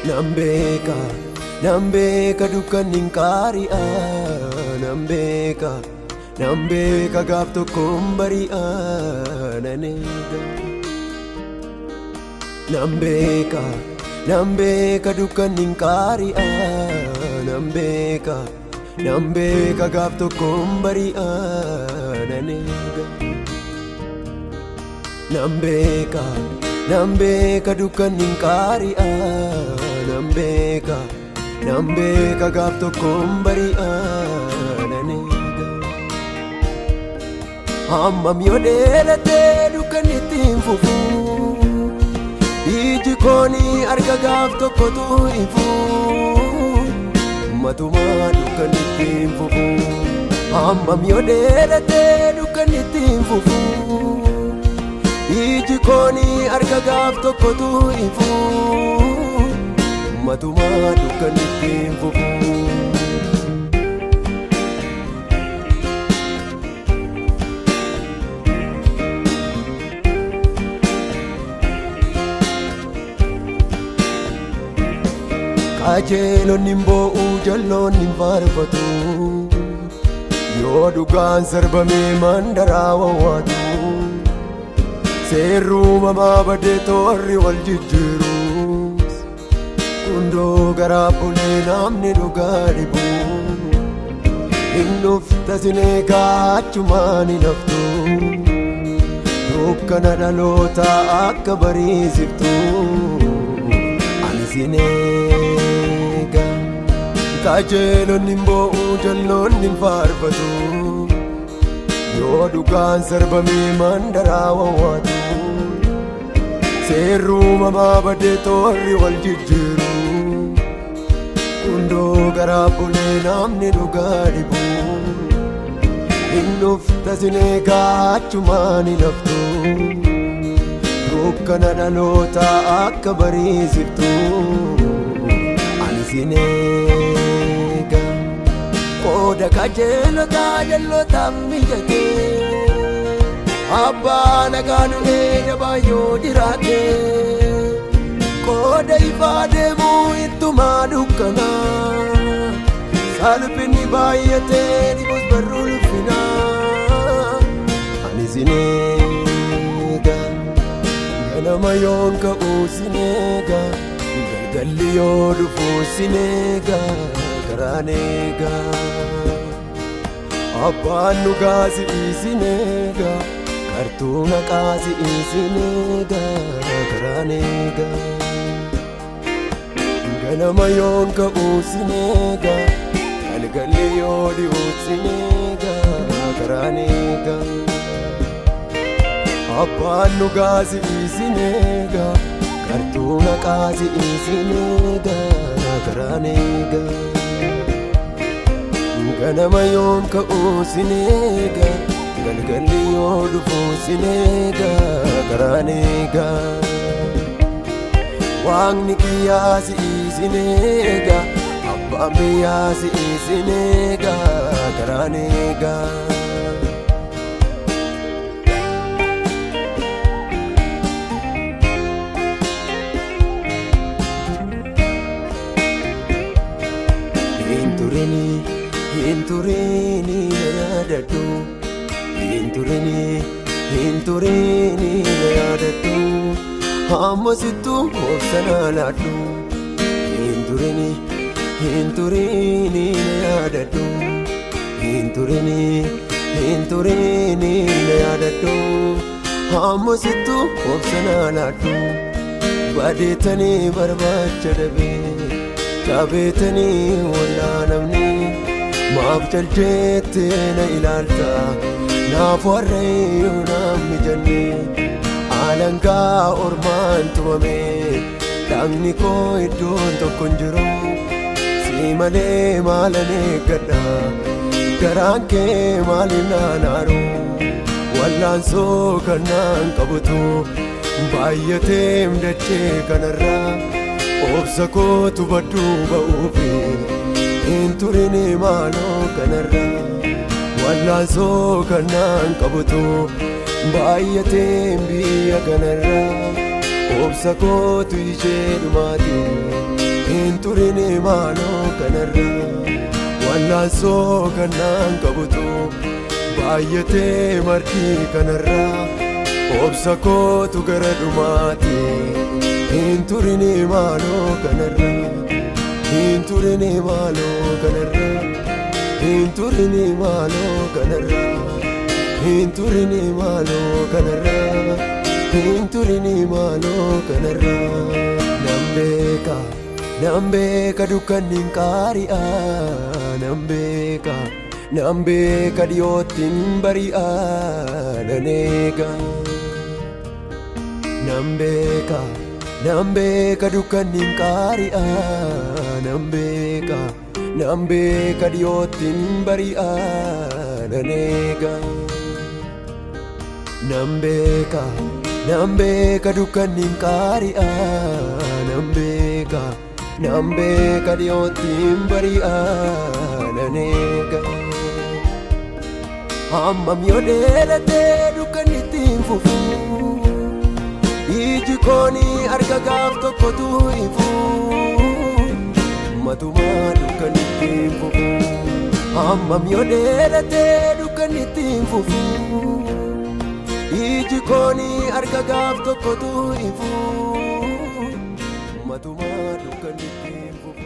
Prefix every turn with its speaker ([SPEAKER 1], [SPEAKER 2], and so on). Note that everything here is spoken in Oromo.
[SPEAKER 1] Nambeka, nambeka dukkanin qaari'a. Nambeka, nambeka gaaf tokkoon bari'a nan eega. Nambeka, nambeka dukkanin qaari'a. Nambeka, nambeka gaaf tokkoon bari'a nan eega. Nambeka, nambeka dukkanin qaari'a. Nambeka, nambeka gaaf tokkoon bari'a nan eega. Hammam yoo dheeratee dukkanni ittiin fufu, iji koonii arga gaaf tokkotu ifu. Matumaa dukkanni ittiin fufu. Hammam yoo dheeratee dukkanni ittiin fufu, iji koonii arga gaaf tokkotu ifu. Matumaa dukkanni ittiin fufu. Qajeelonni hin boo'u, jalloonni hin faarfatu. Yoo dhugaan sarbamee mandaraa wawwaatu, seerri uumamaa badee toorri wal jijjiirus, hundoo garaa bulee namni dhugaa dhibu. Hin dhufta sin eegaa achumaan hin haftu, dukkana dhalootaa akka bariisiftu. Ani sin eega. Qajeelonni hin boo'u, jalloonni hin faarfatu. Yoo dhugaan sarbamee mandaraa wawwaatu, seerri uumamaa badee toorri wal jijjiiru, hundoo garaa bulee namni dhugaa dhibu. Hin dhufta sin eegaa achumaan hin haftu, dukkana dhalootaa akka bariisiftu. Ani sin eega. Qooda qajeelotaa jallotaaf mijatee, abbaa nagaa du'ee dabaa yoo jiraate, qooda ifaa deemuu ittumaa dukkanaa, salphinni baay'atee dhibus barruu ulfinaa. Ani sin eega. Ganama yoon ka'u sin eega, galgalli yoo dhufu sin eega, karaan eega. Abbaan dhugaa si'ii sin eega, gartuu naqaa si'ii sin eega, karaan eega. Ganama yoon ka'u sin eega, galgalli yoo dhi'u sin eega, karaan eega. Abbaan dhugaa si'ii sin eega, gartuu naqaa si'ii sin eega, karaan eega. Ganama yoon ka'u sin eega, galgalli yoo dhufu sin eega, karaan eega. Waaqni kiyyaa si'ii sin eega, abbaan biyyaa si'ii sin eega, karaan eega. Hin turini, hin turini na yaadadhu. Hin turini, hin turini na yaadadhu. Hamma sittu obsa naa laadhu. Hin turini, hin turini na yaadadhu. Hin turini, hin turini na yaadadhu. Hamma sittu obsa naa laadhu. Badeetanii barbaacha dhabee, cabeetanii wallaanamne, maaf jaljeettee na ilaalta, naaf warreeyyuu naaf mijanne. Alangaa ormaan tumame, dhagni koo iddoon tokko hin jiru. Si malee maalan eeggadha, garaan kee maaliif naan aaru? Wallaansoo kan naan qabutu baay'ateem dachee kanarraa, obsa kootu badduu ba'uufi hin turini maaloo kanarraa. Wallaansoo kan naan qabutu baay'ateem biyya kanarraa, obsa kootu ishee dhumaati. Hin turini maaloo kanarraa wallaansoo kanaan qabutu baay'atee marti kanarraa obsa kootu gara dhumaati. Hin turini maaloo kanarraa hin turini maaloo kanarraa hin turini maaloo kanarraa hin turini maaloo kanarraa hin turini maaloo kanarraa. Nan beeka nan beeka dukkanni hin qaari'a nan beeka nan beeka dhiyootti hin bari'a nan eega. Nan beeka nan beeka dukkanni hin qaari'a nan beeka nan beeka dhiyootti hin bari'a nan eega. Nan beeka nan beeka dukkanni hin qaari'a nan beeka nan beeka dhiyootti hin bari'a nan eega. Hammam yoo dheeratee dukkanni itti hin fufu iji koonii arga gaaf tokkotu ifu matumaa dukkanni itti hin fufu. Hammam yoo dheeratee dukkanni itti hin fufu iji koonii arga gaaf tokkotu ifu matumaa dukkanni itti hin fufu.